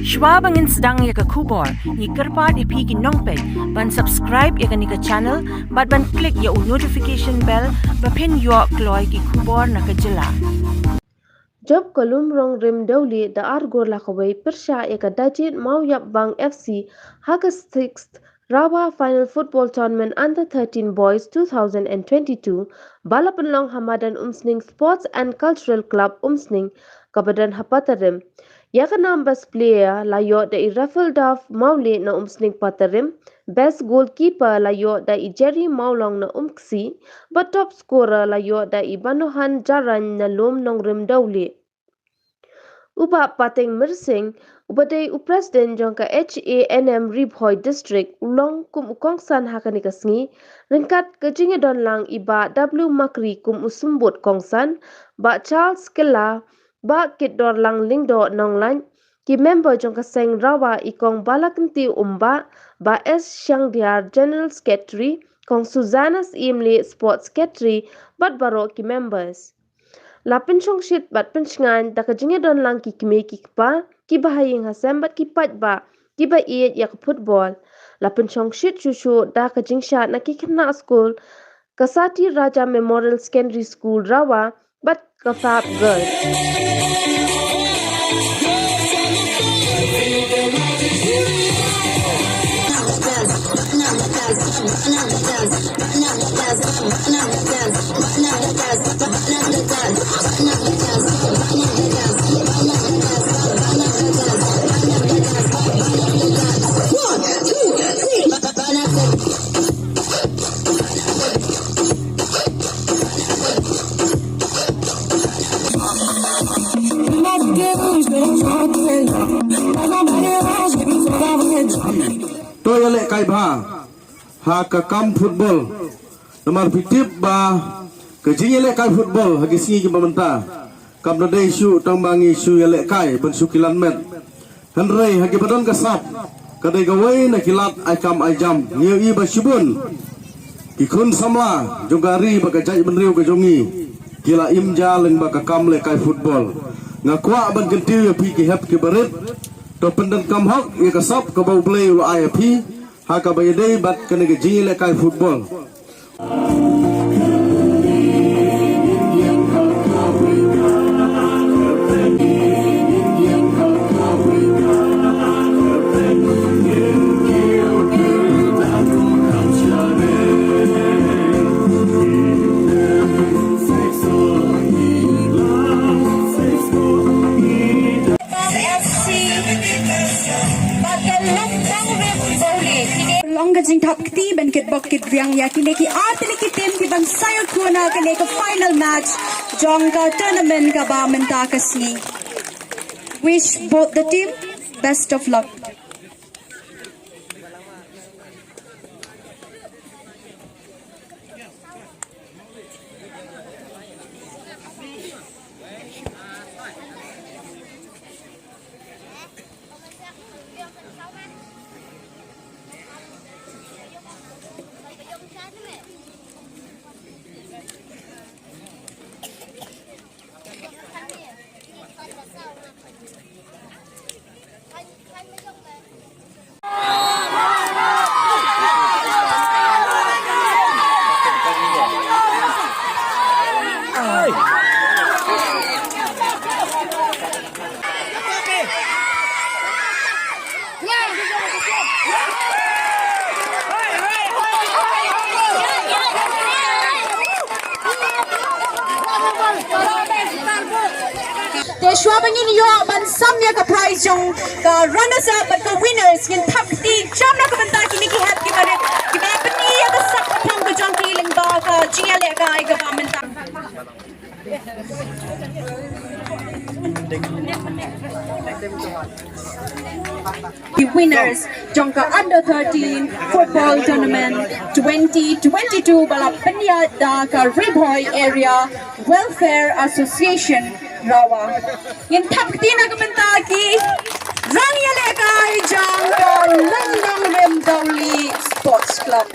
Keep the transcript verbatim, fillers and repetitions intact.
Shwa ba ngin sdang ïa ka khubor, ngi kyrpad ïa phi ki nongpeit ban subscribe ïa kane ka channel bad ban click ïa u notification bell ba phin ïoh kloi ki khubor na ka jylla. Jop ka Lumnongrim Dewlieh da ar gol la kawei pyrshah ïa ka Dajit Mawïapbang F C ha ka sixth Rawa Final Football Tournament Under thirteen Boys two thousand and twenty-two ba la pynlong ha madan Umsning Sports and Cultural Club Umsning kaba don ha Patarim. Ïa ka nam best player la ïoh da i Raffle Dove Mawlieh na Umsning Patarim, best goalkeeper la ïoh da i Jerry Mawlong na Umksi, bad top scorer la ïoh da i Banohan Jarain na Lumnongrim Dewlieh. U Bah Pateng Myrsing, uba dei u president jong ka H A N M Ri Bhoi District, u long kum u kongsan ha kane ka sngi, ryngkat ka jingïadon lang i Bah W Makri kum u symbud kongsan, Bah Charles Kylla, Bah Kitdorlang Lyngdoh Nonglait, ki member jong ka seng Rawa i Kong Balakyntiew Umbah, Bah S Shangdiar General Secretary, Kong Susanna Syiemlieh Sports Secretary, bad baroh ki members. La pynshongshit bad pynshngaiñ da ka jingïadon lang ki kmie ki kpa, kiba ha ïing ha sem bad ki paidbah kiba ïeit ïa ka football. La pynshongshit shuh shuh da ka jingshad na ki khynnah skul ka Sati Raja Memorial Secondary School Rawa bad ka Fab Girls. To ïalehkai bha ha ka kam football. Namar phi tip ba ka jingïalehkai football ha ki sngi kiba mynta kam da dei shuh tang ba ngi shu ïalehkai ban shu kilan met. Hynrei ha kiba don ka sap ka dei kawei na ki lad ai kam ai jam. Ngi ïohi ba shibun ki khun samla jong ka ri bad ka jaitbynriew ka jong ngi ki la im ja lyngba ka kam lehkai football. Nga kwah ban kyntiew ïa phi ki hep ki barit, to pyndonkam hok ïa ka sap kaba U Blei u la ai ïa phi ha kaba ïadei bad kane ka jingïalehkai football. F C bad ka Lumnongrim Dewlieh. Long ka jingthap kti ban kitbok kitriang ïa kine ki artylli ki team kiban sa ïoh khun ha kane ka final match jong ka tournament kaba mynta ka sngi. Wish both the team best of luck. Te shuwa ba ngin ïoh ban sam ïa ka prize jong ka runners up bad ka winners, ngin thap kti jam na ka bynta kine ki hep ki barit kiba la pyni ïa ka sak ka thong ka jong ki lyngba ka jingïalehkai kaba mynta. The winners jong ka under thirteen football tournament twenty twenty-two ba la pynïaid da ka Ri Bhoi Area Welfare Association Rawa. Ngin thap kti na ka bynta ki rangïalehkai jong ka Lumnongrim Dewlieh Sports Club.